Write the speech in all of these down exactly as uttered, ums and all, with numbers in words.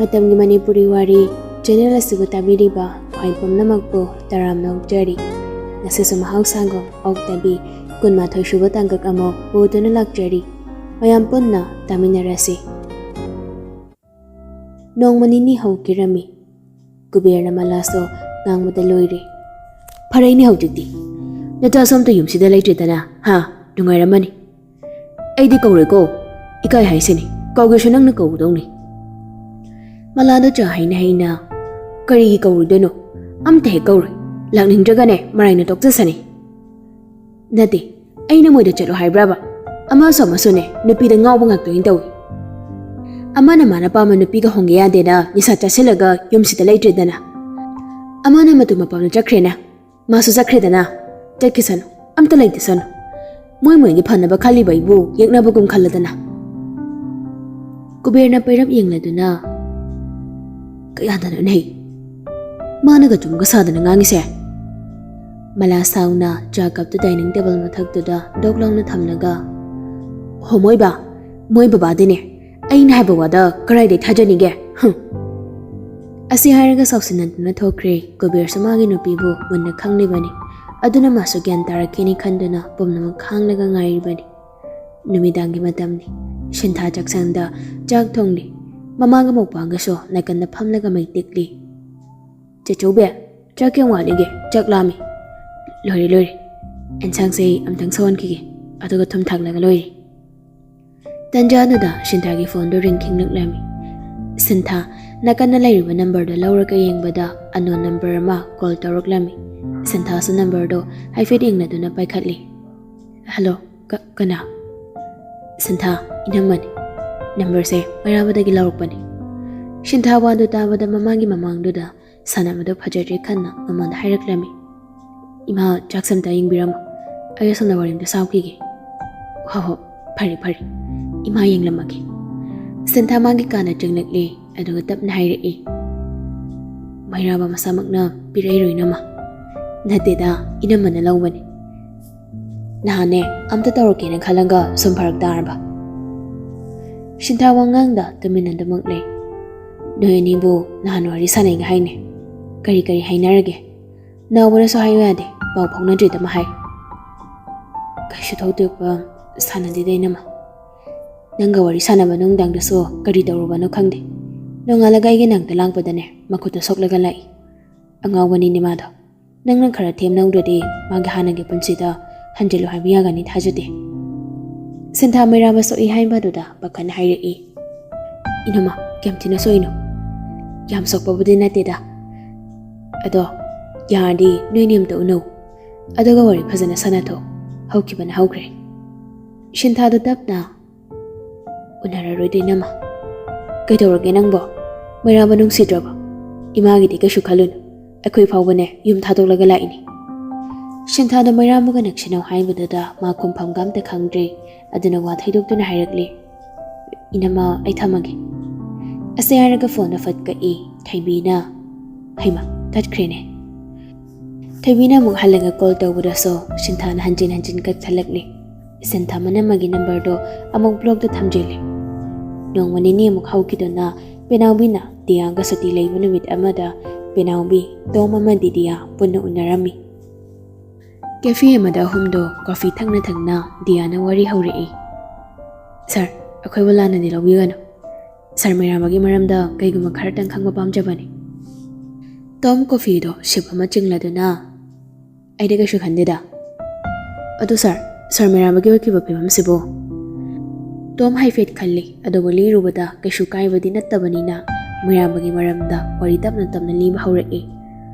ꯃꯇꯝꯒꯤ ꯃꯅꯤꯄꯨꯔꯤ ꯋꯥꯔꯤ ꯆꯦꯅꯦꯜ ꯑꯁꯤꯕꯨ ꯇꯥꯕꯤꯔꯤꯕ ꯈ꯭ꯋꯥꯏ ꯄꯨꯝꯅꯃꯛꯄꯨ ꯇꯔꯥꯝꯅ ꯑꯣꯛꯆꯔꯤ꯫ ꯉꯁꯤꯁꯨ ꯃꯍꯧꯁꯥꯒꯨꯝ ꯑꯣꯛꯇꯕꯤ ꯀꯨꯟꯃꯥꯊꯣꯏ ꯁꯨꯕ ꯇꯥꯡꯀꯛ ꯑꯃ ꯄꯨꯗꯨꯅ ꯂꯥꯛꯆꯔꯤ꯫ ꯃꯌꯥꯝ ꯄꯨꯟꯅ ꯇꯥꯃꯤꯟꯅꯔꯁꯤ꯫ ꯅꯣꯡꯃ ꯅꯤꯅꯤ ꯍꯧꯈꯤꯔꯝꯃꯤ꯫ ꯀꯨꯕꯦꯔꯅ ꯃꯂꯥꯁꯨ ꯉꯥꯡꯕꯗ ꯂꯣꯏꯔꯦ꯫ "ꯐꯔꯦꯅꯦ ꯍꯧꯖꯤꯛꯇꯤ꯫ ꯅꯆꯥꯁꯨ ꯑꯝꯇ ꯌꯨꯝꯁꯤꯗ ꯂꯩꯇ꯭ꯔꯦꯗꯅ, ꯍꯥ? ꯅꯨꯡꯉꯥꯏꯔꯝꯃꯅꯤ꯫ ꯑꯩꯗꯤ ꯀꯧꯔꯣꯏꯀꯣ꯫ ꯏꯀꯥꯏ ꯍꯥꯏꯁꯤꯅꯤ꯫ ꯀꯧꯒꯦꯁꯨ ꯅꯪꯅ ꯀꯧꯒꯗꯧꯅꯤ꯫" ꯃꯂꯥꯗꯣ ꯆꯥ ꯍꯩꯅ ꯍꯩꯅ, "ꯀꯔꯤꯒꯤ ꯀꯧꯔꯣꯏꯗꯣꯏꯅꯣ? ꯑꯝꯇ ꯍꯦꯛ ꯀꯧꯔꯣꯏ꯫ ꯂꯥꯛꯅꯤꯡꯗ꯭ꯔꯒꯅꯦ ꯃꯔꯥꯏꯅ ꯇꯣꯛꯆꯁꯅꯤ꯫" "ꯅꯠꯇꯦ, ꯑꯩꯅ ꯃꯣꯏꯗ ꯆꯠꯂꯣ ꯍꯥꯏꯕ꯭ꯔꯕ? ꯑꯃꯁꯨ ꯑꯃꯁꯨꯅꯦ, ꯅꯨꯄꯤꯗ ꯉꯥꯎꯕ ꯉꯥꯛꯇ ꯑꯣꯏꯅ ꯇꯧꯏ꯫ ꯑꯃꯅ ꯃꯥꯅ ꯄꯥꯝꯕ ꯅꯨꯄꯤꯒ ꯍꯣꯡꯒꯦ ꯌꯥꯗꯦꯅ ꯅꯤꯁꯥ ꯆꯥꯁꯤꯜꯂꯒ ꯌꯨꯝꯁꯤꯗ ꯂꯩꯇ꯭ꯔꯦꯗꯅ꯫ ꯑꯃꯅ ꯃꯇꯨ ꯃꯄꯥꯝꯗ ꯆꯠꯈ꯭ꯔꯦꯅ, ꯃꯥꯁꯨ ꯆꯠꯈ꯭ꯔꯦꯗꯅ꯫ ꯆꯠꯈꯤꯁꯅꯨ, ꯑꯝꯇ ꯂꯩꯇꯁꯅꯨ꯫ ꯃꯣꯏ ꯃꯣꯏꯒꯤ ꯐꯅꯕ ꯈꯜꯂꯤꯕ ꯑꯩꯕꯨ ꯌꯦꯛꯅꯕꯒꯨꯝ ꯈꯜꯂꯗꯅ꯫" ꯀꯨꯕꯦꯔꯅ ꯄꯩꯔꯞ ꯌꯦꯡꯂꯗꯨꯅ, "ꯀꯌꯥꯗꯅꯣꯅꯦ ꯃꯥꯅꯒ ꯆꯨꯝꯒ ꯁꯥꯗꯅ ꯉꯥꯡꯉꯤꯁꯦ?" ꯃꯂꯥ ꯁꯥꯎꯅ ꯆꯥ ꯀꯞꯇꯨ ꯗꯥꯏꯅꯤꯡ ꯇꯦꯕꯜ ꯃꯊꯛꯇꯨꯗ ꯗꯣꯛ ꯂꯥꯎꯅ ꯊꯝꯂꯒ, "ꯍꯣ ꯃꯣꯏꯕ, ꯃꯣꯏ ꯕꯕꯥꯗꯤꯅꯦ ꯑꯩꯅ ꯍꯥꯏꯕ ꯋꯥꯗ ꯀꯔꯥꯏꯗꯩ ꯊꯥꯖꯅꯤꯒꯦ? ꯍꯨꯝ!" ꯑꯁꯤ ꯍꯥꯏꯔꯒ ꯁꯥꯎꯁꯤꯟꯅꯗꯨꯅ ꯊꯣꯛꯈ꯭ꯔꯦ꯫ ꯀꯨꯕꯦꯔꯁꯨ ꯃꯥꯒꯤ ꯅꯨꯄꯤꯕꯨ ꯃꯨꯟꯅ ꯈꯪꯂꯤꯕꯅꯤ꯫ ꯑꯗꯨꯅ ꯃꯥꯁꯨ ꯒ꯭ꯌꯥꯟ ꯇꯥꯔꯛꯈꯤꯅꯤ ꯈꯟꯗꯨꯅ ꯄꯨꯝꯅꯃꯛ ꯈꯥꯡꯂꯒ ꯉꯥꯏꯔꯤꯕꯅꯤ꯫ ꯅꯨꯃꯤꯗꯥꯡꯒꯤ ꯃꯇꯝꯅꯤ꯫ ꯁꯤꯟꯊꯥ ꯆꯥꯛꯁꯪꯗ ꯆꯥꯛ ꯊꯣꯡꯂꯤ꯫ ꯃꯃꯥꯒ ꯃꯧꯄꯥꯒꯁꯨ ꯅꯥꯀꯟꯗ ꯐꯝꯂꯒ ꯃꯩ ꯇꯤꯛꯂꯤ꯫ "ꯆꯦꯆꯧꯕꯤ, ꯆꯥꯛ ꯀꯌꯥꯝ ꯋꯥꯠꯂꯤꯒꯦ? ꯆꯥꯛ ꯂꯥꯝꯃꯤ꯫" "ꯂꯣꯏꯔꯦ, ꯂꯣꯏꯔꯦ꯫ ꯑꯦꯟꯁꯥꯡꯁꯦ ꯑꯩ ꯑꯝꯇꯪ ꯁꯧꯍꯟꯈꯤꯒꯦ, ꯑꯗꯨꯒ ꯊꯨꯝ ꯊꯥꯛꯂꯒ ꯂꯣꯏꯔꯦ꯫" ꯇꯟꯖꯥꯗꯨꯗ ꯁꯤꯟꯊꯥꯒꯤ ꯐꯣꯟꯗꯨ ꯔꯤꯡ ꯈꯤꯡꯂꯛꯂꯝꯃꯤ꯫ ꯁꯤꯟꯊꯥ ꯅꯥꯀꯟꯗ ꯂꯩꯔꯤꯕ ꯅꯝꯕꯔꯗꯨ ꯂꯧꯔꯒ ꯌꯦꯡꯕꯗ ꯑꯟꯅꯣꯟ ꯅꯝꯕꯔ ꯑꯃ ꯀꯣꯜ ꯇꯧꯔꯛꯂꯝꯃꯤ꯫ ꯁꯤꯟꯊꯥꯁꯨ ꯅꯝꯕꯔꯗꯨ ꯍꯥꯏꯐꯦꯠ ꯌꯦꯡꯂꯗꯨꯅ ꯄꯥꯏꯈꯠꯂꯤ꯫ "ꯍꯜꯂꯣ, ꯀ-, ꯀꯅꯥ?" "ꯁꯤꯟꯊꯥ, ꯏꯅꯝꯃꯅꯤ꯫ ꯅꯝꯕꯔꯁꯦ ꯃꯩꯔꯥꯕꯗꯒꯤ ꯂꯧꯔꯛꯄꯅꯤ꯫" ꯁꯤꯟꯊꯥ ꯋꯥꯗꯨ ꯇꯥꯕꯗ ꯃꯃꯥꯒꯤ ꯃꯃꯥꯡꯗꯨꯗ ꯁꯥꯟꯅꯕꯗꯨ ꯐꯖꯗ꯭ꯔꯦ ꯈꯟꯅ ꯃꯃꯥꯗ ꯍꯥꯏꯔꯛꯂꯝꯃꯤ꯫ "ꯏꯃꯥ, ꯆꯥꯛꯁꯦ ꯑꯝꯇ ꯌꯦꯡꯕꯤꯔꯝꯃꯣ꯫ ꯑꯩ ꯑꯁꯣꯝꯗ ꯋꯥꯔꯤ ꯑꯝꯇ ꯁꯥꯎꯈꯤꯒꯦ꯫" "ꯍꯣ ꯍꯣ, ꯐꯔꯦ ꯐꯔꯦ꯫ ꯏꯃꯥ ꯌꯦꯡꯂꯝꯃꯒꯦ꯫" ꯁꯤꯟꯊꯥ ꯃꯥꯒꯤ ꯀꯥꯗ ꯆꯪꯂꯛꯂꯦ, ꯑꯗꯨꯒ ꯇꯞꯅ ꯍꯥꯏꯔꯛꯏ꯫ "ꯃꯩꯔꯥꯕ ꯃꯁꯥꯃꯛꯅ ꯄꯤꯔꯛꯏꯔꯣ ꯏꯅꯝꯃ?" "ꯅꯠꯇꯦꯗ, ꯏꯅꯝꯃꯅ ꯂꯧꯕꯅꯤ꯫ ꯅꯍꯥꯟꯅꯦ ꯑꯝꯇ ꯇꯧꯔꯛꯀꯦꯅ ꯈꯜꯂꯒ ꯁꯨꯝ ꯐꯔꯛ ꯇꯥꯔꯕ꯫" ꯁꯤꯟꯊꯥ ꯋꯥꯉꯥꯡꯗ ꯇꯨꯃꯤꯟꯅꯗꯨꯃꯛ ꯂꯩ꯫ ꯅꯣꯏ ꯑꯅꯤꯕꯨ ꯅꯍꯥꯟ ꯋꯥꯔꯤ ꯁꯥꯟꯅꯩꯒ ꯍꯥꯏꯅꯦ꯫ ꯀꯔꯤ ꯀꯔꯤ ꯍꯥꯏꯅꯔꯒꯦ? ꯅꯥꯎꯕꯅꯁꯨ ꯍꯥꯏꯌꯨ ꯌꯥꯗꯦ, ꯄꯥꯎ ꯐꯥꯎꯅꯗ꯭ꯔꯤꯗ ꯑꯃ ꯍꯥꯏ꯫ ꯀꯩꯁꯨ ꯊꯧꯗꯣꯛꯄ ꯁꯥꯟꯅꯗꯦꯗ ꯏꯅꯝꯃ꯫ ꯅꯪꯒ ꯋꯥꯔꯤ ꯁꯥꯟꯅꯕ ꯅꯨꯡꯗꯥꯡꯗꯁꯨ ꯀꯔꯤ ꯇꯧꯔꯨꯕꯅꯣ ꯈꯪꯗꯦ꯫ ꯅꯣꯡꯉꯥꯜꯂꯒ ꯑꯩꯒꯤ ꯅꯥꯛꯇ ꯂꯥꯡꯕꯗꯅꯦ ꯃꯈꯨꯠꯇ ꯁꯣꯛꯂꯒ ꯂꯥꯛꯏ꯫ ꯑꯉꯥꯎꯕꯅꯤꯅꯦ ꯃꯥꯗꯣ꯫ ꯅꯪꯅ ꯈꯔ ꯊꯦꯝꯅꯧꯗ꯭ꯔꯗꯤ ꯃꯥꯒꯤ ꯍꯥꯟꯅꯒꯤ ꯄꯨꯟꯁꯤꯗ ꯍꯟꯖꯤꯜꯂꯨ ꯍꯥꯏꯕ ꯌꯥꯒꯅꯤ ꯊꯥꯖꯗꯦ꯫ ꯁꯤꯟꯊꯥ ꯃꯩꯔꯥꯕ ꯁꯣꯛꯏ ꯍꯥꯏꯕꯗꯨꯗ ꯄꯥꯈꯠꯅ ꯍꯥꯏꯔꯛꯏ꯫ ꯏꯅꯝꯃ, ꯀꯌꯥꯝ ꯊꯤꯅ ꯁꯣꯛꯏꯅꯣ? ꯌꯥꯝ ꯁꯣꯛꯄꯕꯨꯗꯤ ꯅꯠꯇꯦꯗ꯫ ꯑꯗꯣ ꯌꯥꯔꯗꯤ ꯅꯣꯏꯅꯤ ꯑꯝꯇ ꯎꯅꯧ꯫ ꯑꯗꯨꯒ ꯋꯥꯔꯤ ꯐꯖꯅ ꯁꯥꯟꯅꯊꯣꯛ꯫ ꯍꯧꯈꯤꯕꯅ ꯍꯧꯈ꯭ꯔꯦ꯫ ꯁꯤꯟꯊꯥꯗꯣ ꯇꯞꯅ, ꯎꯅꯔꯔꯣꯏꯗ ꯏꯅꯝꯃ꯫ ꯀꯩꯗꯧꯔꯒꯦ ꯅꯪꯕꯣ? ꯃꯩꯔꯥꯕ ꯅꯨꯡꯁꯤꯗ꯭ꯔꯕꯣ? ꯏꯃꯥꯒꯤꯗꯤ ꯀꯩꯁꯨ ꯈꯜꯂꯨꯅꯨ꯫ ꯑꯩꯈꯣꯏ ꯐꯥꯎꯕꯅꯦ ꯌꯨꯝ ꯊꯥꯗꯣꯛꯂꯒ ꯂꯥꯛꯏꯅꯤ꯫ ꯁꯤꯟꯊꯥꯗꯣ ꯃꯩꯔꯥꯕꯒ ꯅꯛꯁꯤꯟꯅꯧ ꯍꯥꯏꯕꯗꯨꯗ ꯃꯥ ꯈꯨꯝꯐꯝꯒ ꯑꯝꯇ ꯈꯪꯗ꯭ꯔꯦ꯫ ꯑꯗꯨꯅ ꯋꯥ ꯊꯩꯗꯣꯛꯇꯨꯅ ꯍꯥꯏꯔꯛꯂꯦ, ꯏꯅꯝꯃ, ꯑꯩ ꯊꯝꯃꯒꯦ꯫ ꯑꯁꯤ ꯍꯥꯏꯔꯒ ꯐꯣꯟꯗꯣ ꯐꯠ ꯀꯛꯏ꯫ ꯊꯣꯏꯕꯤꯅ, ꯍꯩꯃ, ꯇꯠꯈ꯭ꯔꯦꯅꯦ꯫ ꯊꯣꯏꯕꯤꯅ ꯑꯃꯨꯛ ꯍꯜꯂꯒ ꯀꯣꯜ ꯇꯧꯕꯗꯁꯨ ꯁꯤꯟꯊꯥꯅ ꯍꯟꯖꯤꯟ ꯍꯟꯖꯤꯟ ꯀꯛꯊꯠꯂꯛꯂꯤ꯫ ꯁꯤꯟꯊꯥ ꯃꯅꯝꯃꯒꯤ ꯅꯝꯕꯔꯗꯣ ꯑꯃꯨꯛ ꯕ꯭ꯂꯣꯛꯇ ꯊꯝꯖꯤꯜꯂꯤ꯫ ꯅꯣꯡꯃ ꯅꯤꯅꯤ ꯑꯃꯨꯛ ꯍꯧꯈꯤꯗꯨꯅ ꯄꯦꯅꯥꯎꯕꯤꯅ ꯗꯤꯌꯥꯒ ꯁꯨꯇꯤ ꯂꯩꯕ ꯅꯨꯃꯤꯠ ꯑꯃꯗ ꯄꯦꯅꯥꯎꯕꯤ, ꯇꯣꯝ ꯑꯃꯗꯤ ꯗꯤꯌꯥ ꯄꯨꯟꯅ ꯎꯅꯔꯝꯃꯤ꯫ ꯀꯦꯐꯦ ꯑꯃꯗ ꯑꯍꯨꯝꯗꯣ ꯀꯣꯐꯤ ꯊꯛꯅ ꯊꯛꯅ ꯗꯤꯌꯥꯅ ꯋꯥꯔꯤ ꯍꯧꯔꯛꯏ꯫ "ꯁꯥꯔ, ꯑꯩꯈꯣꯏꯕꯨ ꯂꯥꯟꯅꯗꯤ ꯂꯧꯕꯤꯒꯅꯨ꯫ ꯁꯥꯔ ꯃꯩꯔꯥꯕꯒꯤ ꯃꯔꯝꯗ ꯀꯩꯒꯨꯝꯕ ꯈꯔꯇꯪ ꯈꯪꯕ ꯄꯥꯝꯖꯕꯅꯤ꯫" ꯇꯣꯝ ꯀꯣꯐꯤꯗꯣ ꯁꯤꯞ ꯑꯃ ꯆꯤꯡꯂꯗꯨꯅ, "ꯑꯩꯗꯤ ꯀꯩꯁꯨ ꯈꯟꯗꯦꯗ꯫ ꯑꯗꯨ ꯁꯥꯔ, ꯁꯥꯔ ꯃꯩꯔꯥꯕꯒꯤ ꯑꯣꯏꯈꯤꯕ ꯐꯤꯕꯝꯁꯤꯕꯨ?" ꯇꯣꯝ ꯍꯥꯏꯐꯦꯠ ꯈꯜꯂꯤ, ꯑꯗꯨꯕꯨ ꯂꯤꯔꯨꯕꯗ ꯀꯩꯁꯨ ꯀꯥꯏꯕꯗꯤ ꯅꯠꯇꯕꯅꯤꯅ ꯃꯩꯔꯥꯕꯒꯤ ꯃꯔꯝꯗ ꯋꯥꯔꯤ ꯇꯞꯅ ꯇꯞꯅ ꯂꯤꯕ ꯍꯧꯔꯛꯏ꯫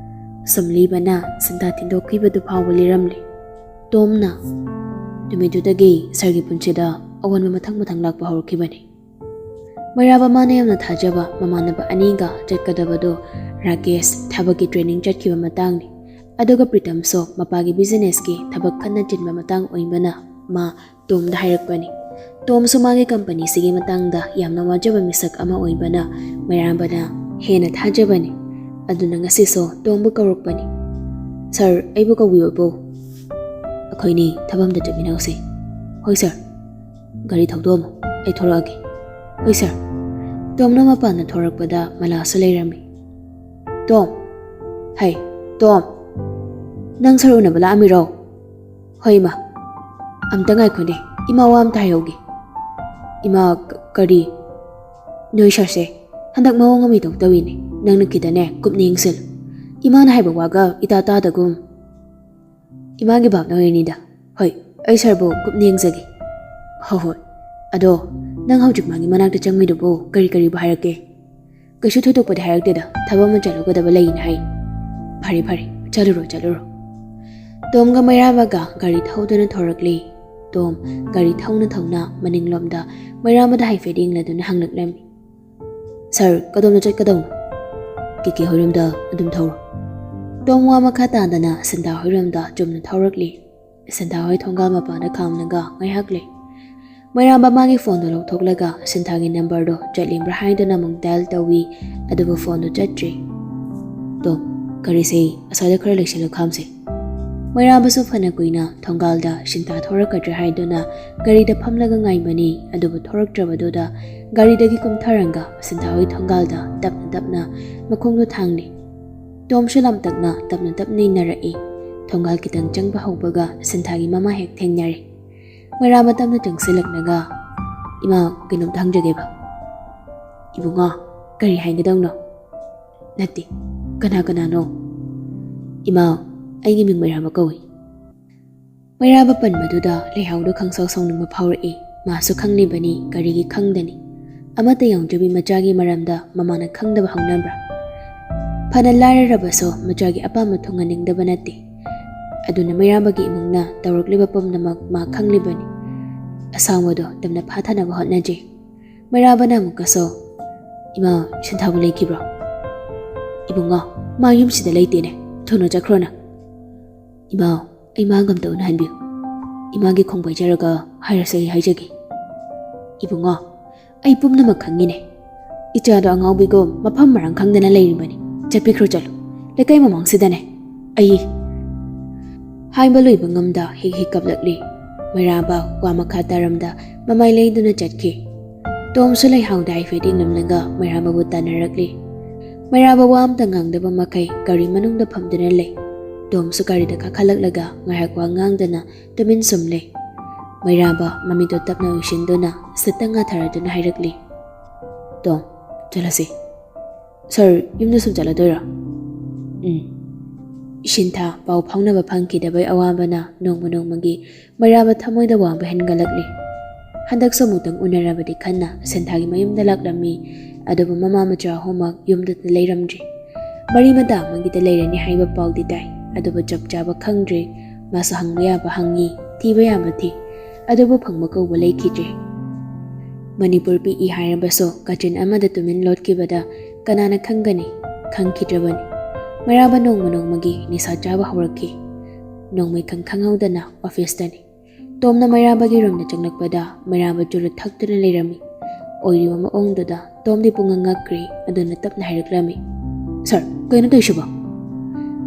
ꯁꯨꯝ ꯂꯤꯕꯅ ꯁꯤꯟꯊꯥ ꯊꯤꯟꯗꯣꯛꯈꯤꯕꯗꯨ ꯐꯥꯎꯕ ꯂꯤꯔꯝꯂꯤ꯫ ꯇꯣꯝꯅ, ꯅꯨꯃꯤꯠꯇꯨꯗꯒꯤ ꯁꯥꯔꯒꯤ ꯄꯨꯟꯁꯤꯗ ꯑꯑꯣꯟꯕ ꯃꯊꯪ ꯃꯊꯪ ꯂꯥꯛꯄ ꯍꯧꯔꯛꯈꯤꯕꯅꯤ꯫ ꯃꯩꯔꯥꯕ ꯃꯥꯅ ꯌꯥꯝꯅ ꯊꯥꯖꯕ ꯃꯃꯥꯟꯅꯕ ꯑꯅꯤꯒ ꯆꯠꯀꯗꯕꯗꯨ ꯔꯥꯀꯦꯁ ꯊꯕꯛꯀꯤ ꯇ꯭ꯔꯦꯅꯤꯡ ꯆꯠꯈꯤꯕ ꯃꯇꯥꯡꯅꯤ꯫ ꯑꯗꯨꯒ ꯄ꯭ꯔꯤꯇꯝꯁꯨ ꯃꯄꯥꯒꯤ ꯕꯤꯖꯤꯅꯦꯁꯀꯤ ꯊꯕꯛ ꯀꯟꯅ ꯆꯤꯟꯕ ꯃꯇꯥꯡ ꯑꯣꯏꯕꯅ ꯃꯥ ꯇꯣꯝꯗ ꯍꯥꯏꯔꯛꯄꯅꯤ꯫ ꯇꯣꯝꯁꯨ ꯃꯥꯒꯤ ꯀꯝꯄꯅꯤꯁꯤꯒꯤ ꯃꯇꯥꯡꯗ ꯌꯥꯝꯅ ꯋꯥꯖꯕ ꯃꯤꯁꯛ ꯑꯃ ꯑꯣꯏꯕꯅ ꯃꯩꯔꯥꯕꯅ ꯍꯦꯟꯅ ꯊꯥꯖꯕꯅꯤ꯫ ꯑꯗꯨꯅ ꯉꯁꯤꯁꯨ ꯇꯣꯝꯕꯨ ꯀꯧꯔꯛꯄꯅꯤ꯫ "ꯁꯥꯔ, ꯑꯩꯕꯨ ꯀꯧꯕꯤꯌꯨꯕꯨ? ꯑꯩꯈꯣꯏꯅꯤ ꯊꯕꯛ ꯑꯝꯇ ꯆꯠꯃꯤꯟꯅꯧꯁꯦ꯫" "ꯍꯣꯏ ꯁꯥꯔ꯫" "ꯒꯥꯔꯤ ꯊꯧꯗꯣꯛꯑꯝꯃꯣ, ꯑꯩ ꯊꯣꯛꯂꯛꯑꯒꯦ꯫" "ꯍꯣꯏ ꯁꯥꯔ꯫" ꯇꯣꯝꯅ ꯃꯄꯥꯟꯗ ꯊꯣꯔꯛꯄꯗ ꯃꯂꯥꯁꯨ ꯂꯩꯔꯝꯃꯤ꯫ "ꯇꯣꯝ, ꯍꯩ, ꯇꯣꯝ, ꯅꯪ ꯁꯥꯔ ꯎꯅꯕ ꯂꯥꯛꯑꯝꯃꯤꯔꯣ?" "ꯍꯣꯏ ꯏꯃꯥ, ꯑꯝꯇ ꯉꯥꯏꯈꯣꯅꯦ, ꯏꯃꯥ ꯋꯥ ꯑꯝꯇ ꯍꯥꯏꯍꯧꯒꯦ꯫" "ꯏꯃꯥ, ꯀ-, ꯀꯔꯤ?" "ꯅꯣꯏ ꯁꯥꯔꯁꯦ ꯍꯟꯗꯛ ꯃꯑꯣꯡ ꯑꯃ ꯏꯇꯧ ꯇꯧꯏꯅꯦ, ꯅꯪꯅ ꯈꯤꯇꯅꯦ ꯀꯨꯞꯅ ꯌꯦꯡꯁꯤꯜꯂꯨ꯫ ꯏꯃꯥꯅ ꯍꯥꯏꯕ ꯋꯥꯒ ꯏꯇꯥ ꯇꯥꯗꯒꯨꯝ꯫" "ꯏꯃꯥꯒꯤ ꯚꯥꯞꯅ ꯑꯣꯏꯔꯅꯤꯗ꯫ ꯍꯣꯏ, ꯑꯩ ꯁꯥꯔꯕꯨ ꯀꯨꯞꯅ ꯌꯦꯡꯖꯒꯦ꯫" "ꯍꯣꯏ ꯍꯣꯏ꯫ ꯑꯗꯣ ꯅꯪ ꯍꯧꯖꯤꯛ ꯃꯥꯒꯤ ꯃꯅꯥꯛꯇ ꯆꯪꯉꯤꯗꯨꯕꯨ ꯀꯔꯤ ꯀꯔꯤꯕꯨ ꯍꯥꯏꯔꯛꯀꯦ?" "ꯀꯩꯁꯨ ꯊꯣꯏꯗꯣꯛꯄꯗꯤ ꯍꯥꯏꯔꯛꯇꯦꯗ, ꯊꯕꯛ ꯑꯃ ꯆꯠꯂꯨꯒꯗꯕ ꯂꯩꯅ ꯍꯥꯏ꯫" "ꯐꯔꯦ ꯐꯔꯦ, ꯆꯠꯂꯨꯔꯣ ꯆꯠꯂꯨꯔꯣ꯫" ꯇꯣꯝꯒ ꯃꯩꯔꯥꯕꯒ ꯒꯥꯔꯤ ꯊꯧꯗꯨꯅ ꯊꯧꯔꯛꯂꯤ꯫ ꯇꯣꯝ ꯒꯥꯔꯤ ꯊꯧꯅ ꯊꯧꯅ ꯃꯅꯤꯡꯂꯣꯝꯗ ꯃꯩꯔꯥꯕꯗ ꯍꯥꯏꯐꯦꯠ ꯌꯦꯡꯂꯗꯨꯅ ꯍꯪꯂꯛꯂꯝꯃꯤ꯫ "ꯁꯥꯔ, ꯀꯗꯣꯝꯗ ꯆꯠꯀꯗꯧꯅꯣ?" "ꯀꯦ ꯀꯦ ꯍꯣꯏꯔꯣꯝꯗ ꯑꯗꯨꯝ ꯊꯧꯔꯣ꯫" ꯇꯣꯝ ꯋꯥ ꯃꯈꯥ ꯇꯥꯗꯅ ꯁꯤꯟꯊꯥ ꯍꯣꯏꯔꯣꯝꯗ ꯆꯨꯝꯅ ꯊꯧꯔꯛꯂꯤ꯫ ꯁꯤꯟꯊꯥ ꯍꯣꯏ ꯊꯣꯡꯒꯥꯜ ꯃꯄꯥꯟꯗ ꯈꯥꯝꯂꯒ ꯉꯥꯏꯍꯥꯛ ꯂꯩ꯫ ꯃꯩꯔꯥꯕ ꯃꯥꯒꯤ ꯐꯣꯟꯗꯨ ꯂꯧꯊꯣꯛꯂꯒ ꯁꯤꯟꯊꯥꯒꯤ ꯅꯝꯕꯔꯗꯣ ꯆꯠꯂꯤꯕ꯭ꯔꯥ ꯍꯥꯏꯗꯨꯅ ꯑꯃꯨꯛ ꯗꯥꯏꯜ ꯇꯧꯏ, ꯑꯗꯨꯕꯨ ꯐꯣꯟꯗꯨ ꯆꯠꯇ꯭ꯔꯤ꯫ "ꯇꯣꯝ, ꯒꯥꯔꯤꯁꯦ ꯑꯁ꯭ꯋꯥꯏꯗ ꯈꯔ ꯂꯩꯁꯤꯜꯂ ꯈꯥꯝꯁꯦ꯫" ꯃꯩꯔꯥꯕꯁꯨ ꯐꯅ ꯀꯨꯏꯅ ꯊꯣꯡꯒꯥꯜꯗ ꯁꯤꯟꯊꯥ ꯊꯣꯔꯛꯀꯗ꯭ꯔꯥ ꯍꯥꯏꯗꯨꯅ ꯒꯥꯔꯤꯗ ꯐꯝꯂꯒ ꯉꯥꯏꯕꯅꯤ, ꯑꯗꯨꯕꯨ ꯊꯣꯔꯛꯇ꯭ꯔꯕꯗꯨꯗ ꯒꯥꯔꯤꯗꯒꯤ ꯀꯨꯝꯊꯔꯒ ꯁꯤꯟꯊꯥ ꯍꯣꯏ ꯊꯣꯡꯒꯥꯜꯗ ꯇꯞꯅ ꯇꯞꯅ ꯃꯈꯣꯡꯗꯣ ꯊꯥꯡꯂꯤ꯫ ꯇꯣꯝꯁꯨ ꯂꯥꯝꯇꯛꯅ ꯇꯞꯅ ꯇꯞꯅ ꯏꯟꯅꯔꯛꯏ꯫ ꯊꯣꯡꯒꯥꯜ ꯈꯤꯇꯪ ꯆꯪꯕ ꯍꯧꯕꯒ ꯁꯤꯟꯊꯥꯒꯤ ꯃꯃꯥ ꯍꯦꯛ ꯊꯦꯡꯅꯔꯦ꯫ ꯃꯩꯔꯥꯕ ꯇꯞꯅ ꯆꯪꯁꯤꯜꯂꯛꯂꯒ, "ꯏꯃꯥ, ꯀꯩꯅꯣꯝꯇ ꯍꯪꯖꯒꯦꯕ꯫" "ꯏꯕꯨꯡꯉꯣ, ꯀꯔꯤ ꯍꯥꯏꯒꯗꯧꯅꯣ?" "ꯅꯠꯇꯦ, ꯀꯅꯥ ꯀꯅꯥꯅꯣ?" "ꯏꯃꯥ, ꯑꯩꯒꯤ ꯃꯤꯡ ꯃꯩꯔꯥꯕ ꯀꯧꯏ꯫" ꯃꯩꯔꯥꯕ ꯄꯟꯕꯗꯨꯗ ꯂꯩꯍꯥꯎꯗꯣ ꯈꯪꯁꯥꯎ ꯁꯥꯎꯅꯤꯡꯕ ꯐꯥꯎꯔꯛꯏ꯫ ꯃꯥꯁꯨ ꯈꯪꯂꯤꯕꯅꯤ, ꯀꯔꯤꯒꯤ ꯈꯪꯗꯅꯤ? ꯑꯃꯠꯇ ꯌꯥꯎꯗ꯭ꯔꯕꯤ ꯃꯆꯥꯒꯤ ꯃꯔꯝꯗ ꯃꯃꯥꯅ ꯈꯪꯗꯕ ꯍꯧꯅꯕ꯭ꯔꯥ? ꯐꯅ ꯂꯥꯏꯔꯔꯕꯁꯨ ꯃꯆꯥꯒꯤ ꯑꯄꯥꯝꯕ ꯊꯨꯡꯍꯟꯅꯤꯡꯗꯕ ꯅꯠꯇꯦ꯫ ꯑꯗꯨꯅ ꯃꯩꯔꯥꯕꯒꯤ ꯏꯃꯨꯡꯅ ꯇꯧꯔꯛꯂꯤꯕ ꯄꯨꯝꯅꯃꯛ ꯃꯥ ꯈꯪꯂꯤꯕꯅꯤ꯫ ꯑꯁꯥꯎꯕꯗꯣ ꯇꯞꯅ ꯐꯥꯊꯅꯕ ꯍꯣꯠꯅꯖꯩ꯫ ꯃꯩꯔꯥꯕꯅ ꯑꯃꯨꯛꯀꯁꯨ, "ꯏꯃꯥ, ꯁꯤꯟꯊꯥꯕꯨ ꯂꯩꯈꯤꯕ꯭ꯔꯣ?" "ꯏꯕꯨꯡꯉꯣ, ꯃꯥ ꯌꯨꯝꯁꯤꯗ ꯂꯩꯇꯦꯅꯦ꯫ ꯊꯨꯅ ꯆꯠꯈ꯭ꯔꯣꯅ꯫" "ꯏꯃꯥ, ꯑꯩ ꯃꯥꯒ ꯑꯝꯇ ꯎꯅꯍꯟꯕꯤꯌꯨ꯫ ꯏꯃꯥꯒꯤ ꯈꯣꯡ ꯄꯥꯏꯖꯔꯒ ꯍꯥꯏꯔꯁꯨ ꯑꯩ ꯍꯥꯏꯖꯒꯦ꯫" "ꯏꯕꯨꯡꯉꯣ, ꯑꯩ ꯄꯨꯝꯅꯃꯛ ꯈꯪꯉꯤꯅꯦ꯫ ꯏꯆꯥꯗꯣ ꯑꯉꯥꯎꯕꯤꯒꯨꯝ ꯃꯐꯝ ꯃꯔꯥꯡ ꯈꯪꯗꯅ ꯂꯩꯔꯤꯕꯅꯤ꯫ ꯆꯠꯄꯤꯈ꯭ꯔꯣ ꯆꯠꯂꯨ꯫ ꯂꯩꯀꯥꯏ ꯃꯃꯥꯡꯁꯤꯗꯅꯦ꯫ ꯑꯩ" ꯍꯥꯏꯕ ꯂꯣꯏꯕ ꯉꯝꯗ ꯍꯦꯛ ꯍꯦꯛ ꯀꯞꯂꯛꯂꯤ꯫ ꯃꯩꯔꯥꯕ ꯋꯥ ꯃꯈꯥ ꯇꯥꯔꯝꯗ ꯃꯃꯥꯏ ꯂꯩꯗꯨꯅ ꯆꯠꯈꯤ꯫ ꯇꯣꯝꯁꯨ ꯂꯩꯍꯥꯎꯗ ꯍꯥꯏꯐꯦꯠ ꯌꯦꯡꯂꯝꯂꯒ ꯃꯩꯔꯥꯕꯕꯨ ꯇꯥꯟꯅꯔꯛꯂꯤ꯫ ꯃꯩꯔꯥꯕ ꯋꯥ ꯑꯝꯇ ꯉꯥꯡꯗꯕ ꯃꯈꯩ ꯒꯥꯔꯤ ꯃꯅꯨꯡꯗ ꯐꯝꯗꯨꯅ ꯂꯩ꯫ ꯇꯣꯝꯁꯨ ꯒꯥꯔꯤꯗ ꯀꯥꯈꯠꯂꯛꯂꯒ ꯉꯥꯏꯍꯥꯛ ꯋꯥ ꯉꯥꯡꯗꯅ ꯇꯨꯃꯤꯟ ꯁꯨꯝ ꯂꯩ꯫ ꯃꯩꯔꯥꯕ ꯃꯃꯤꯠꯇꯣ ꯇꯞꯅ ꯎꯏꯁꯤꯟꯗꯨꯅ ꯁꯤꯠꯇ ꯉꯥꯊꯔꯗꯨꯅ ꯍꯥꯏꯔꯛꯂꯤ, "ꯇꯣꯝ, ꯆꯠꯂꯁꯤ꯫ ꯁꯥꯔ, ꯌꯨꯝꯗ ꯁꯨꯝ ꯆꯠꯂꯗꯣꯏꯔꯣ?" ꯎꯝ꯫ ꯁꯤꯟꯊꯥ ꯄꯥꯎ ꯐꯥꯎꯅꯕ ꯐꯪꯈꯤꯗꯕꯩ ꯑꯋꯥꯕꯅ ꯅꯣꯡꯃ ꯅꯣꯡꯃꯒꯤ ꯃꯩꯔꯥꯕ ꯊꯃꯣꯏꯗ ꯋꯥꯡꯕ ꯍꯦꯟꯒꯠꯂꯛꯂꯤ꯫ ꯍꯟꯗꯛꯁꯨ ꯑꯃꯨꯛꯇꯪ ꯎꯅꯔꯕꯗꯤ ꯈꯟꯅ ꯁꯤꯟꯊꯥꯒꯤ ꯃꯌꯨꯝꯗ ꯂꯥꯛꯂꯝꯃꯤ꯫ ꯑꯗꯨꯕꯨ ꯃꯃꯥ ꯃꯆꯥ ꯑꯍꯨꯝꯃꯛ ꯌꯨꯝꯗꯇ ꯂꯩꯔꯝꯗ꯭ꯔꯤ꯫ ꯃꯔꯤ ꯃꯇꯥ ꯑꯃꯒꯤꯗ ꯂꯩꯔꯅꯤ ꯍꯥꯏꯕ ꯄꯥꯎꯗꯤ ꯇꯥꯏ, ꯑꯗꯨꯕꯨ ꯆꯞ ꯆꯥꯕ ꯈꯪꯗ꯭ꯔꯤ꯫ ꯃꯥꯁꯨ ꯍꯪꯕ ꯌꯥꯕ ꯍꯪꯉꯤ, ꯊꯤꯕ ꯌꯥꯕ ꯊꯤ, ꯑꯗꯨꯕꯨ ꯐꯪꯕ ꯀꯧꯕ ꯂꯩꯈꯤꯗ꯭ꯔꯦ꯫ ꯃꯅꯤꯄꯨꯔ ꯄꯤꯛꯏ ꯍꯥꯏꯔꯕꯁꯨ ꯀꯥꯆꯤꯟ ꯑꯃꯗ ꯇꯨꯃꯤꯟ ꯂꯣꯠꯈꯤꯕꯗ ꯀꯅꯥꯅ ꯈꯪꯒꯅꯤ? ꯈꯪꯈꯤꯗ꯭ꯔꯕꯅꯤ꯫ ꯃꯩꯔꯥꯕ ꯅꯣꯡꯃ ꯅꯣꯡꯃꯒꯤ ꯅꯤꯁꯥ ꯆꯥꯕ ꯍꯧꯔꯛꯈꯤ꯫ ꯅꯣꯡꯃꯩ ꯈꯪ ꯈꯪꯍꯧꯗꯅ ꯑꯣꯐꯤꯁꯇꯅꯤ꯫ ꯇꯣꯝꯅ ꯃꯩꯔꯥꯕꯒꯤ ꯔꯨꯝꯗ ꯆꯪꯂꯛꯄꯗ ꯃꯩꯔꯥꯕ ꯆꯨꯔꯨꯞ ꯊꯛꯇꯨꯅ ꯂꯩꯔꯝꯃꯤ꯫ ꯑꯣꯏꯔꯤꯕ ꯃꯑꯣꯡꯗꯨꯗ ꯇꯣꯝꯗꯤ ꯄꯨꯡꯉꯛ ꯉꯛꯈ꯭ꯔꯦ, ꯑꯗꯨꯅ ꯇꯞꯅ ꯍꯥꯏꯔꯛꯂꯝꯃꯤ, "ꯁꯥꯔ, ꯀꯩꯅꯣ ꯇꯧꯔꯤꯁꯤꯕꯣ?"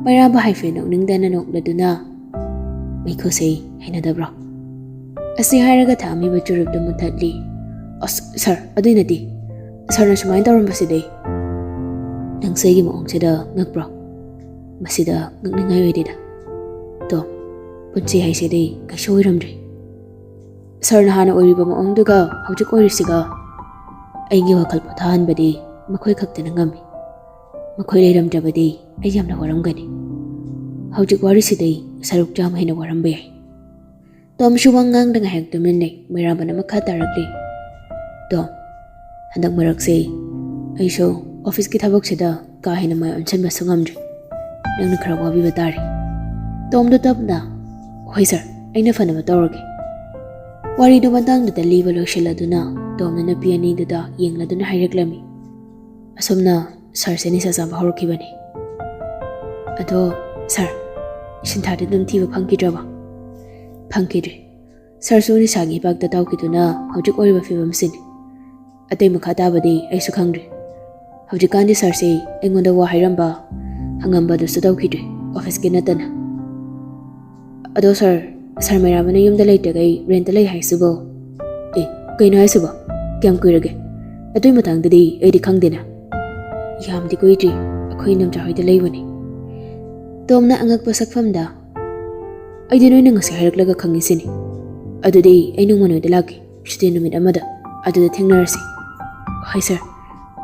ꯃꯩꯔꯥꯕ ꯍꯥꯏꯐꯦꯠ ꯅꯣꯛꯅꯤꯡꯗꯅ ꯅꯣꯛꯂꯗꯨꯅ, "ꯃꯩꯈꯨꯁꯦ ꯍꯩꯅꯗꯕ꯭ꯔꯣ?" ꯑꯁꯤ ꯍꯥꯏꯔꯒ ꯊꯛꯑꯝꯃꯤꯕ ꯆꯨꯔꯨꯞꯇꯨ ꯃꯨꯊꯠꯂꯤ꯫ "ꯑꯁ, ꯁꯥꯔ, ꯑꯗꯨꯏ ꯅꯠꯇꯦ꯫ ꯁꯥꯔꯅ ꯁꯨꯃꯥꯏꯅ ꯇꯧꯔꯝꯕꯁꯤꯗꯤ?" "ꯅꯪꯁꯦ ꯑꯩꯒꯤ ꯃꯑꯣꯡꯁꯤꯗ ꯉꯛꯄ꯭ꯔꯣ? ꯃꯁꯤꯗ ꯉꯛꯅꯤꯡꯉꯥꯏ ꯑꯣꯏꯗꯦꯗ꯫ ꯇꯣꯝ, ꯄꯨꯟꯁꯤ ꯍꯥꯏꯁꯤꯗꯤ ꯀꯩꯁꯨ ꯑꯣꯏꯔꯝꯗ꯭ꯔꯤ꯫ ꯁꯥꯔꯅ ꯍꯥꯟꯅ ꯑꯣꯏꯔꯤꯕ ꯃꯑꯣꯡꯗꯨꯒ ꯍꯧꯖꯤꯛ ꯑꯣꯏꯔꯤꯁꯤꯒ ꯑꯩꯒꯤ ꯋꯥꯈꯜ ꯄꯣꯊꯥꯍꯟꯕꯗꯤ ꯃꯈꯣꯏ ꯈꯛꯇꯅ ꯉꯝꯃꯤ꯫ ꯃꯈꯣꯏ ꯂꯩꯔꯝꯗ꯭ꯔꯕꯗꯤ ꯑꯩ ꯌꯥꯝꯅ ꯋꯥꯔꯝꯒꯅꯤ꯫ ꯍꯧꯖꯤꯛ ꯋꯥꯔꯤꯁꯤꯗꯩ ꯁꯔꯨꯛ ꯆꯥꯝꯃ ꯍꯦꯟꯅ ꯋꯥꯔꯝꯕ ꯌꯥꯏ꯫" ꯇꯣꯝꯁꯨ ꯋꯥ ꯉꯥꯡꯗ ꯉꯥꯏꯍꯥꯛ ꯇꯨꯃꯤꯟ ꯂꯩ꯫ ꯃꯩꯔꯥꯕꯅ ꯃꯈꯥ ꯇꯥꯔꯛꯂꯤ, "ꯇꯣꯝ, ꯍꯟꯗꯛ ꯃꯔꯛꯁꯦ ꯑꯩꯁꯨ ꯑꯣꯐꯤꯁꯀꯤ ꯊꯕꯛꯁꯤꯗ ꯀꯥ ꯍꯦꯟꯅ ꯃꯥꯏ ꯑꯣꯟꯁꯤꯟꯕꯁꯨ ꯉꯝꯗ꯭ꯔꯤ꯫ ꯅꯪꯅ ꯈꯔ ꯋꯥꯕꯤꯕ ꯇꯥꯔꯦ꯫" ꯇꯣꯝꯗꯣ ꯇꯞꯅ, "ꯍꯣꯏ ꯁꯥꯔ, ꯑꯩꯅ ꯐꯅꯕ ꯇꯧꯔꯒꯦ꯫" ꯋꯥꯔꯤꯗꯨ ꯃꯇꯥꯡꯗꯨꯗ ꯂꯤꯕ ꯂꯣꯏꯁꯤꯜꯂꯗꯨꯅ ꯇꯣꯝꯅ ꯅꯨꯄꯤ ꯑꯅꯤꯗꯨꯗ ꯌꯦꯡꯂꯗꯨꯅ ꯍꯥꯏꯔꯛꯂꯝꯃꯤ, "ꯑꯁꯨꯝꯅ ꯁꯥꯔꯁꯦ ꯅꯤꯁꯥ ꯆꯥꯕ ꯍꯧꯔꯛꯈꯤꯕꯅꯤ꯫" "ꯑꯗꯣ ꯁꯥꯔ, ꯁꯤꯟꯊꯥꯗꯤ ꯑꯗꯨꯝ ꯊꯤꯕ ꯐꯪꯈꯤꯗ꯭ꯔꯕ?" "ꯐꯪꯈꯤꯗ꯭ꯔꯦ꯫ ꯁꯥꯔꯁꯨ ꯅꯤꯁꯥꯒꯤ ꯏꯄꯥꯛꯇ ꯇꯥꯎꯈꯤꯗꯨꯅ ꯍꯧꯖꯤꯛ ꯑꯣꯏꯔꯤꯕ ꯐꯤꯕꯝꯁꯤꯅꯤ꯫ ꯑꯇꯩ ꯃꯈꯥ ꯇꯥꯕꯗꯤ ꯑꯩꯁꯨ ꯈꯪꯗ꯭ꯔꯦ꯫ ꯍꯧꯖꯤꯛꯀꯥꯟꯗꯤ ꯁꯥꯔꯁꯤ ꯑꯩꯉꯣꯟꯗ ꯋꯥ ꯍꯥꯏꯔꯝꯕ, ꯍꯪꯉꯝꯕꯗꯨꯁꯨ ꯇꯧꯈꯤꯗ꯭ꯔꯦ, ꯑꯣꯐꯤꯁꯀꯤ ꯅꯠꯇꯅ꯫" "ꯑꯗꯣ ꯁꯥꯔ, ꯁꯥꯔ ꯃꯩꯔꯥꯕꯅ ꯌꯨꯝꯗ ꯂꯩꯇ꯭ꯔꯒꯩ ꯔꯦꯟꯇ ꯂꯩ ꯍꯥꯏꯁꯤꯕꯣ?" "ꯑꯦ, ꯀꯩꯅꯣ ꯍꯥꯏꯁꯤꯕꯣ? "ꯀꯌꯥꯝ ꯀꯨꯏꯔꯒꯦ? ꯑꯗꯨꯏ ꯃꯇꯥꯡꯗꯗꯤ ꯑꯩꯗꯤ ꯈꯪꯗꯦꯅ꯫" "ꯌꯥꯝꯗꯤ ꯀꯨꯏꯗ꯭ꯔꯤ, ꯑꯩꯈꯣꯏ ꯏꯟꯗꯣꯝꯆꯥ ꯍꯣꯏꯗ ꯂꯩꯕꯅꯤ꯫" ꯇꯣꯝꯅ ꯑꯉꯛꯄ ꯁꯛꯐꯝꯗ, "ꯑꯩꯗꯤ ꯅꯣꯏꯅ ꯉꯁꯤ ꯍꯥꯏꯔꯛꯂꯒ ꯈꯪꯉꯤꯁꯤꯅꯤ꯫ ꯑꯗꯨꯗꯤ ꯑꯩ ꯅꯣꯡꯃ ꯅꯣꯏꯗ ꯂꯥꯛꯀꯦ, ꯁꯨꯇꯤ ꯅꯨꯃꯤꯠ ꯑꯃꯗ, ꯑꯗꯨꯗ ꯊꯦꯡꯅꯔꯁꯤ꯫" "ꯍꯣꯏ ꯁꯥꯔ꯫"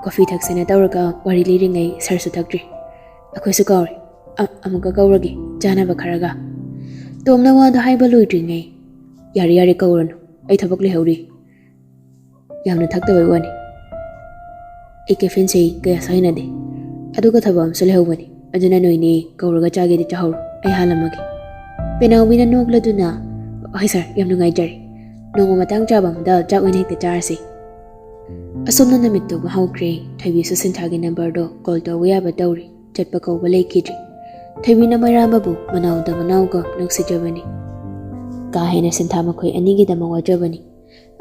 ꯀꯣꯐꯤ ꯊꯛꯁꯦꯅ ꯇꯧꯔꯒ ꯋꯥꯔꯤ ꯂꯤꯔꯤꯉꯩ ꯁꯥꯔꯁꯨ ꯊꯛꯇ꯭ꯔꯤ꯫ "ꯑꯩꯈꯣꯏꯁꯨ ꯀꯥꯎꯔꯦ꯫ ꯑ-, ꯑꯃꯨꯛꯀ ꯀꯧꯔꯒꯦ, ꯆꯥꯅꯕ ꯈꯔꯒ꯫" ꯇꯣꯝꯅ ꯋꯥꯗꯣ ꯍꯥꯏꯕ ꯂꯣꯏꯗ꯭ꯔꯤꯉꯩ, "ꯌꯥꯔꯦ, ꯌꯥꯔꯦ, ꯀꯧꯔꯅꯨ꯫ ꯑꯩ ꯊꯕꯛ ꯂꯩꯍꯧꯔꯤ꯫ ꯌꯥꯝꯅ ꯊꯛꯇꯕꯩ ꯋꯥꯅꯤ꯫ ꯑꯩ caffeineꯁꯦ ꯀꯌꯥꯁꯨ ꯍꯩꯅꯗꯦ꯫ ꯑꯗꯨꯒ ꯊꯕꯛ ꯑꯃꯁꯨ ꯂꯩꯍꯧꯕꯅꯤ꯫ ꯑꯗꯨꯅ ꯅꯣꯏꯅꯤ ꯀꯧꯔꯒ ꯆꯥꯒꯦꯗꯤ ꯆꯥꯍꯧꯔꯣ꯫ ꯑꯩ ꯍꯥꯜꯂꯝꯃꯒꯦ꯫" ꯄꯦꯅꯥꯎꯕꯤꯅ ꯅꯣꯛꯂꯗꯨꯅ, "ꯍꯣꯏ ꯁꯥꯔ, ꯌꯥꯝ ꯅꯨꯡꯉꯥꯏꯖꯔꯦ꯫ ꯅꯣꯡꯃ ꯃꯇꯥꯡ ꯆꯥꯕ ꯑꯃꯗ ꯆꯥꯛ ꯑꯣꯏꯅ ꯍꯦꯛꯇ ꯆꯥꯔꯁꯤ꯫" ꯑꯁꯣꯝꯅ ꯅꯨꯃꯤꯠ ꯇꯧꯕ ꯍꯧꯈ꯭ꯔꯦ꯫ ꯊꯣꯏꯕꯤꯁꯨ ꯁꯤꯟꯊꯥꯒꯤ numberꯗꯣ call ꯇꯧꯕ ꯌꯥꯕ ꯇꯧꯔꯤ꯫ ꯆꯠꯄ ꯀꯧꯕ ꯂꯩꯈꯤꯗ꯭ꯔꯤ꯫ ꯊꯣꯏꯕꯤꯅ ꯃꯩꯔꯥꯕꯕꯨ ꯃꯅꯥꯎꯗ ꯃꯅꯥꯎꯒ ꯅꯨꯡꯁꯤꯖꯕꯅꯤ꯫ ꯀꯥ ꯍꯦꯟꯅ ꯁꯤꯟꯊꯥ ꯃꯈꯣꯏ ꯑꯅꯤꯒꯤꯗꯃꯛ ꯋꯥꯖꯕꯅꯤ꯫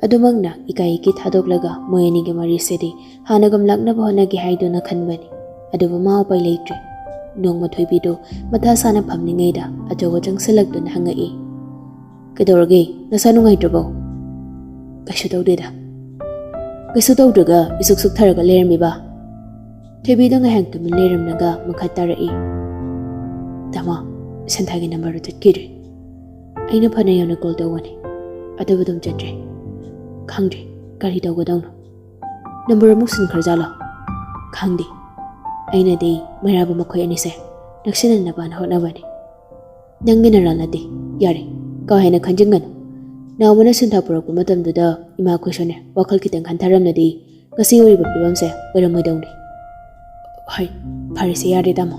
ꯑꯗꯨꯃꯛꯅ ꯏꯀꯥꯏ ꯏꯀꯤ ꯊꯥꯗꯣꯛꯂꯒ ꯃꯣꯏ ꯑꯅꯤꯒꯤ ꯃꯔꯤꯁꯤꯗꯤ ꯍꯥꯟꯅꯒꯨꯝ ꯂꯥꯛꯅꯕ ꯍꯣꯠꯅꯒꯦ ꯍꯥꯏꯗꯨꯅ ꯈꯟꯕꯅꯤ꯫ ꯑꯗꯨꯕꯨ ꯃꯥ ꯎꯄꯥꯏ ꯂꯩꯇ꯭ꯔꯦ꯫ ꯅꯣꯡꯃ ꯊꯣꯏꯕꯤꯗꯨ ꯃꯊꯥ ꯁꯥꯅ ꯐꯝꯂꯤꯉꯩꯗ ꯑꯆꯧꯕ ꯆꯪꯁꯤꯜꯂꯛꯇꯨꯅ ꯍꯪꯉꯛꯏ, "ꯀꯩꯗꯧꯔꯒꯦ? ꯅꯁꯥ ꯅꯨꯡꯉꯥꯏꯇ꯭ꯔꯕꯣ?" "ꯀꯩꯁꯨ ꯇꯧꯗꯦꯗ꯫" "ꯀꯩꯁꯨ ꯇꯧꯗ꯭ꯔꯒ ꯏꯁꯨꯛ ꯁꯨꯛꯊꯔꯒ ꯂꯩꯔꯝꯃꯤꯕ?" ꯊꯣꯏꯕꯤꯗꯣ ꯉꯥꯏꯍꯥꯛ ꯇꯨꯃꯤꯟ ꯂꯩꯔꯝꯂꯒ ꯃꯈꯥ ꯇꯥꯔꯛꯏ, "ꯇꯥꯃꯣ, ꯁꯟꯊꯥꯒꯤ numberꯗꯨ ꯆꯠꯈꯤꯗ꯭ꯔꯦ꯫ ꯑꯩꯅ ꯐꯅ ꯌꯥꯝꯅ call ꯇꯧꯕꯅꯤ, ꯑꯗꯨꯕꯨ ꯑꯗꯨꯝ ꯆꯠꯇ꯭ꯔꯦ꯫ ꯈꯪꯗ꯭ꯔꯦ, ꯀꯔꯤ ꯇꯧꯒꯗꯧꯅꯣ? Number ꯑꯃꯨꯛ ꯁꯤꯟꯈ꯭ꯔꯖꯥꯠꯂꯣ? ꯈꯪꯗꯦ꯫ ꯑꯩꯅꯗꯤ ꯃꯩꯔꯥꯕ ꯃꯈꯣꯏ ꯑꯅꯤꯁꯦ ꯅꯛꯁꯤꯟꯅꯅꯕꯅ ꯍꯣꯠꯅꯕꯅꯤ꯫" "ꯅꯪꯒꯤ ꯅꯔꯥꯜ ꯅꯠꯇꯦ꯫ ꯌꯥꯔꯦ, ꯀꯥ ꯍꯦꯟꯅ ꯈꯟꯖꯤꯟꯒꯅꯨ꯫ ꯅꯥꯎꯕꯅ ꯁꯤꯟꯊꯥ ꯄꯨꯔꯛꯄ ꯃꯇꯝꯗꯨꯗ ꯏꯃꯥꯈꯣꯏꯁꯨꯅꯦ ꯋꯥꯈꯜ ꯈꯤꯇꯪ ꯈꯟꯊꯔꯝꯂꯗꯤ ꯉꯁꯤ ꯑꯣꯏꯔꯤꯕ ꯐꯤꯕꯝꯁꯦ ꯑꯣꯏꯔꯝꯃꯣꯏꯗꯧꯅꯤ꯫" "ꯍꯣꯏ, ꯐꯔꯦꯁꯦ, ꯌꯥꯔꯦ ꯇꯥꯃꯣ꯫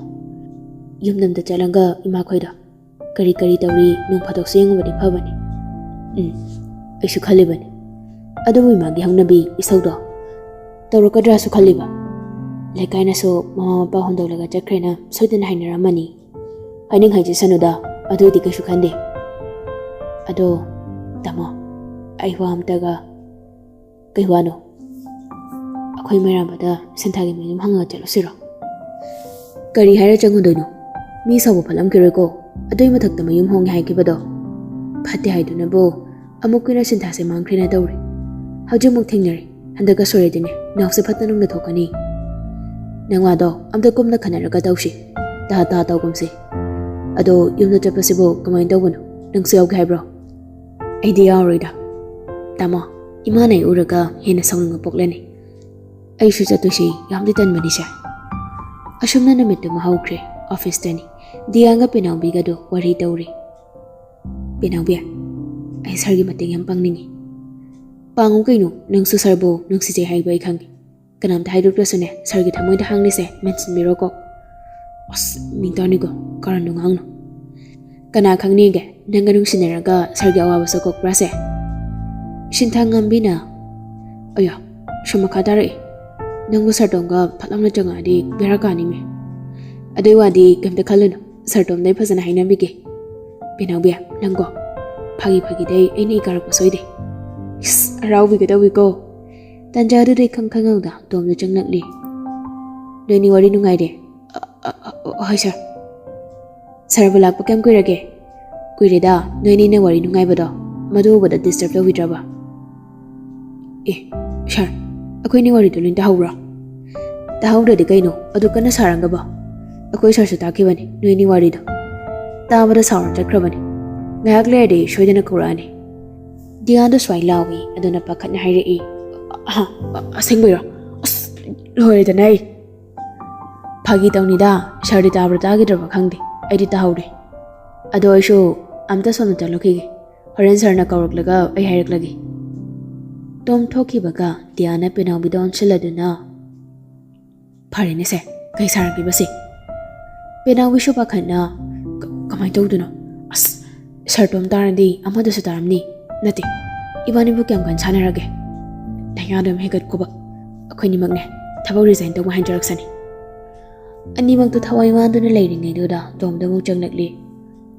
ꯌꯨꯝꯗ ꯑꯝꯇ ꯆꯠꯂꯒ ꯏꯃꯥꯈꯣꯏꯗꯣ ꯀꯔꯤ ꯀꯔꯤ ꯇꯧꯔꯤ ꯅꯣꯡ ꯐꯥꯗꯣꯛꯁꯨ ꯌꯦꯡꯉꯨꯕꯗꯤ ꯐꯕꯅꯤ꯫" "ꯎꯝ, ꯑꯩꯁꯨ ꯈꯜꯂꯤꯕꯅꯤ꯫ ꯑꯗꯨꯕꯨ ꯏꯃꯥꯒꯤ ꯍꯧꯅꯕꯤ ꯏꯁꯧꯗꯣ ꯇꯧꯔꯛꯀꯗ꯭ꯔꯥꯁꯨ ꯈꯜꯂꯤꯕ꯫ ꯂꯩꯀꯥꯏꯅꯁꯨ ꯃꯃꯥ ꯃꯄꯥ ꯍꯨꯟꯗꯣꯛꯂꯒ ꯆꯠꯈ꯭ꯔꯦꯅ ꯁꯣꯏꯗꯅ ꯍꯥꯏꯅꯔꯝꯃꯅꯤ꯫ ꯍꯥꯏꯅꯤꯡ ꯍꯥꯏꯖꯁꯅꯨꯗ, ꯑꯗꯨꯏꯗꯤ ꯀꯩꯁꯨ ꯈꯟꯗꯦ꯫ ꯑꯗꯣ ꯇꯥꯃꯣ, ꯑꯩ ꯋꯥ ꯑꯝꯇꯒ..." "ꯀꯩ ꯋꯥꯅꯣ?" "ꯑꯩꯈꯣꯏ ꯃꯩꯔꯥꯕꯗ ꯁꯤꯟꯊꯥꯒꯤ ꯃꯌꯨꯝ ꯍꯪꯉꯒ ꯆꯠꯂꯨꯁꯤꯔꯣ?" "ꯀꯔꯤ ꯍꯥꯏꯔ ꯆꯪꯉꯨꯗꯣꯏꯅꯣ? ꯃꯤ ꯁꯥꯎꯕ ꯐꯠꯂꯝꯈꯤꯔꯣꯏꯀꯣ, ꯑꯗꯨꯏ ꯃꯊꯛꯇ ꯃꯌꯨꯝ ꯍꯣꯡꯉꯦ ꯍꯥꯏꯈꯤꯕꯗꯣ꯫ ꯐꯠꯇꯦ ꯍꯥꯏꯗꯨꯅꯕꯨ ꯑꯃꯨꯛ ꯀꯨꯏꯅ ꯁꯤꯟꯊꯥꯁꯦ ꯃꯥꯡꯈ꯭ꯔꯦꯅ ꯇꯧꯔꯦ꯫ ꯍꯧꯖꯤꯛꯃꯨꯛ ꯊꯦꯡꯅꯔꯦ꯫ ꯍꯟꯗꯛꯀ ꯁꯣꯏꯔꯗꯤꯅꯦ, ꯅꯥꯎꯁꯦ ꯐꯠꯇꯅ ꯎꯅ ꯊꯣꯛꯀꯅꯤ꯫ ꯅꯪ ꯋꯥꯗꯣ ꯑꯝꯇ ꯀꯨꯞꯅ ꯈꯟꯅꯔꯒ ꯇꯧꯁꯤ꯫ ꯇꯥ ꯇꯥ ꯇꯧꯒꯨꯝꯁꯤ꯫ ꯑꯗꯣ ꯌꯨꯝꯗ ꯆꯠꯄꯁꯤꯕꯨ ꯀꯃꯥꯏꯅ ꯇꯧꯕꯅꯣ? ꯅꯪꯁꯨ ꯌꯥꯎꯒꯦ ꯍꯥꯏꯕ꯭ꯔꯣ? ꯑꯩꯗꯤ ꯌꯥꯎꯔꯣꯏꯗ꯫ ꯇꯥꯃꯣ, ꯏꯃꯥꯅ ꯑꯩ ꯎꯔꯒ ꯍꯦꯟꯅ ꯁꯥꯎꯅꯤꯡꯕ ꯄꯣꯛꯂꯅꯤ꯫ ꯑꯩꯁꯨ ꯆꯠꯇꯣꯏꯁꯤ ꯌꯥꯝꯗꯤ ꯇꯟꯕꯅꯤꯁꯦ꯫ ꯑꯁꯨꯝꯅ ꯅꯨꯃꯤꯠꯇꯨꯃ ꯍꯧꯈ꯭ꯔꯦ꯫ ꯑꯣꯐꯤꯁꯇꯅꯤ꯫ ꯗꯤꯌꯥꯒ ꯄꯦꯅꯥꯎꯕꯤꯒꯗꯣ ꯋꯥꯔꯤ ꯇꯧꯔꯤ꯫ "ꯄꯦꯅꯥꯎꯕꯤ, ꯑꯩ ꯁꯥꯔꯒꯤ ꯃꯇꯦꯡ ꯌꯥꯝ ꯄꯥꯡꯅꯤꯡꯉꯤ꯫" "ꯄꯥꯡꯉꯨ ꯀꯩꯅꯣ, ꯅꯪꯁꯨ ꯁꯥꯔꯕꯨ ꯅꯨꯡꯁꯤꯖꯩ ꯍꯥꯏꯕ ꯑꯩ ꯈꯪꯉꯤ꯫ ꯀꯅꯥꯝꯇ ꯍꯥꯏꯗꯣꯛꯇ꯭ꯔꯁꯨꯅꯦ, ꯁꯥꯔꯒꯤ ꯊꯃꯣꯏꯗ ꯍꯥꯡꯂꯤꯁꯦ ꯃꯦꯟꯁꯤꯟꯕꯤꯔꯣꯀꯣ꯫" "ꯑꯁ, ꯃꯤ ꯇꯥꯅꯤꯀꯣ, ꯀꯔꯟꯗꯣ ꯉꯥꯡꯅꯨ꯫ ꯀꯅꯥ ꯈꯪꯅꯤꯒꯦ, ꯅꯪꯒ ꯅꯨꯡꯁꯤꯅꯔꯒ ꯁꯥꯔꯒꯤ ꯑꯋꯥꯕꯁꯨ ꯀꯣꯛꯄ꯭ꯔꯥꯁꯦ?" ꯁꯤꯟꯊꯥ ꯉꯝꯕꯤꯅ, "ꯑꯌꯥ, ꯁꯨꯝ ꯃꯈꯥ ꯇꯥꯔꯛꯏ꯫ ꯅꯪꯕꯨ ꯁꯥꯔꯇꯣꯝꯒ ꯐꯠ ꯂꯥꯎꯅ ꯆꯪꯉꯛꯑꯗꯤ ꯕꯦꯔꯥ ꯀꯥꯅꯤꯃꯦ꯫ ꯑꯗꯨꯏ ꯋꯥꯗꯤ ꯀꯩꯝꯇ ꯈꯜꯂꯨꯅꯨ, ꯁꯥꯔꯇꯣꯝꯗ ꯑꯩ ꯐꯖꯅ ꯍꯥꯏꯅꯕꯤꯒꯦ꯫" "ꯄꯦꯅꯥꯎꯕꯤ, ꯅꯪꯀꯣ, ꯐꯥꯒꯤ ꯐꯥꯒꯤꯗꯩ ꯑꯩꯅ ꯏ ꯀꯥꯔꯛꯄ ꯁꯣꯏꯗꯦ꯫" "ꯏꯁ, ꯍꯔꯥꯎꯕꯤꯒꯗꯧꯏꯀꯣ꯫" ꯇꯥꯟꯖꯥꯗꯨꯗ ꯏꯈꯪ ꯈꯪꯍꯧꯗ ꯇꯣꯝꯗꯣ ꯆꯪꯂꯛꯂꯤ꯫ "ꯅꯣꯏꯅꯤ ꯋꯥꯔꯤ ꯅꯨꯡꯉꯥꯏꯔꯦ?" "ꯑ, ꯑ, ꯑ, ꯍꯣꯏ ꯁꯥꯔ꯫" "ꯁꯥꯔꯕꯨ ꯂꯥꯛꯄ ꯀꯌꯥꯝ ꯀꯨꯏꯔꯒꯦ?" "ꯀꯨꯏꯔꯦꯗ, ꯅꯣꯏꯅꯤꯅ ꯋꯥꯔꯤ ꯅꯨꯡꯉꯥꯏꯕꯗꯣ꯫ ꯃꯗꯨ ꯎꯕꯗ ꯗꯤꯁꯇꯔꯕ ꯇꯧꯕꯤꯗ꯭ꯔꯕ?" "ꯑꯦ, ꯁꯥꯔ, ꯑꯩꯈꯣꯏꯅꯤ ꯋꯥꯔꯤꯗꯣ ꯂꯣꯏ ꯇꯥꯍꯧꯕ꯭ꯔꯣ?" "ꯇꯥꯍꯧꯗ꯭ꯔꯗꯤ ꯀꯩꯅꯣ, ꯑꯗꯨ ꯀꯟꯅ ꯁꯥꯔꯝꯒꯕ?" "ꯑꯩꯈꯣꯏ ꯁꯥꯔꯁꯨ ꯇꯥꯈꯤꯕꯅꯤ ꯅꯣꯏꯅꯤ ꯋꯥꯔꯤꯗꯣ꯫ ꯇꯥꯕꯗ ꯁꯥꯎꯔ ꯆꯠꯈ꯭ꯔꯕꯅꯤ꯫ ꯉꯥꯏꯍꯥꯛ ꯂꯩꯔꯗꯤ ꯁꯣꯏꯗꯅ ꯀꯧꯔꯛꯑꯅꯤ꯫" ꯗꯤꯌꯥꯗꯣ ꯁꯨꯃꯥꯏꯅ ꯂꯥꯎꯏ꯫ ꯑꯗꯨꯅ ꯄꯥꯈꯠꯅ ꯍꯥꯏꯔꯛꯏ, "ꯑꯍ, ꯑ-, ꯑꯁꯦꯡꯕꯩꯔꯣ? ꯑꯁ, ꯂꯣꯏꯔꯦꯗꯅ ꯑꯩ!" "ꯐꯥꯒꯤ ꯇꯧꯅꯤꯗ, ꯁꯥꯔꯗꯤ ꯇꯥꯕ꯭ꯔꯥ ꯇꯥꯈꯤꯗ꯭ꯔꯕ ꯈꯪꯗꯦ, ꯑꯩꯗꯤ ꯇꯥꯍꯧꯔꯦ꯫ ꯑꯗꯣ ꯑꯩꯁꯨ ꯑꯝꯇ ꯁꯣꯝꯗ ꯆꯠꯂꯨꯈꯤꯒꯦ꯫ ꯍꯣꯔꯦꯟ ꯁꯥꯔꯅ ꯀꯧꯔꯛꯂꯒ ꯑꯩ ꯍꯥꯏꯔꯛꯂꯒꯦ꯫" ꯇꯣꯝ ꯊꯣꯛꯈꯤꯕꯒ ꯗꯤꯌꯥꯅ ꯄꯦꯅꯥꯎꯕꯤꯗ ꯑꯣꯟꯁꯤꯜꯂꯗꯨꯅ, "ꯐꯔꯦꯅꯦ ꯁꯦ, ꯀꯩ ꯁꯥꯔꯒꯦꯕ ꯁꯤ?" ꯄꯦꯅꯥꯎꯕꯤꯁꯨ ꯄꯥꯈꯠꯅ, "ꯀ-, ꯀꯃꯥꯏꯅ ꯇꯧꯗꯣꯏꯅꯣ? ꯑꯁ, ꯁꯥꯔꯇꯣꯝ ꯇꯥꯔꯗꯤ ꯑꯃꯗꯨꯁꯨ ꯇꯥꯔꯝꯅꯤ꯫ ꯅꯠꯇꯦ, ꯏꯕꯥꯅꯤꯕꯨ ꯀꯌꯥꯝ ꯀꯟ ꯁꯥꯟꯅꯔꯒꯦ? ꯅꯌꯥꯗꯣ ꯑꯗꯨꯝ ꯍꯦꯟꯒꯠꯀꯣꯕ꯫ ꯑꯩꯈꯣꯏꯅꯤꯃꯛꯅꯦ, ꯊꯕꯛ ꯔꯤꯖꯥꯏꯟ ꯇꯧꯕ ꯍꯥꯏꯖꯔꯛꯁꯅꯤ꯫" ꯑꯅꯤꯃꯛꯇꯣ ꯊꯋꯥꯏ ꯋꯥꯗꯨꯅ ꯂꯩꯔꯤꯉꯩꯗꯨꯗ ꯇꯣꯝꯗꯣ ꯑꯃꯨꯛ ꯆꯪꯂꯛꯂꯤ꯫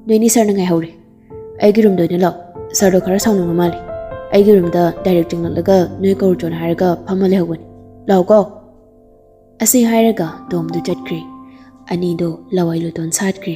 "ꯅꯣꯏꯅꯤ ꯁꯥꯔꯅ ꯉꯥꯏꯍꯧꯔꯦ꯫ ꯑꯩꯒꯤ ꯔꯨꯝꯗ ꯑꯣꯏꯅ ꯂꯥꯛꯑꯣ꯫ ꯁꯥꯔꯗꯣ ꯈꯔ ꯁꯥꯎꯅꯤꯡꯕ ꯃꯥꯜꯂꯤ꯫ ꯑꯩꯒꯤ ꯔꯨꯝꯗ ꯗꯥꯏꯔꯦꯛ ꯆꯪꯂꯛꯂꯒ ꯅꯣꯏ ꯀꯧꯔꯨꯆꯣꯅ ꯍꯥꯏꯔꯒ ꯐꯝꯃ ꯂꯩꯍꯧꯕꯅꯤ꯫ ꯂꯥꯛꯑꯣꯀꯣ꯫" ꯑꯁꯤ ꯍꯥꯏꯔꯒ ꯇꯣꯝꯗꯣ ꯆꯠꯈ꯭ꯔꯦ꯫ ꯑꯅꯤꯗꯣ ꯂꯋꯥꯏ ꯂꯨꯇꯣꯟ ꯁꯥꯠꯈ꯭ꯔꯦ꯫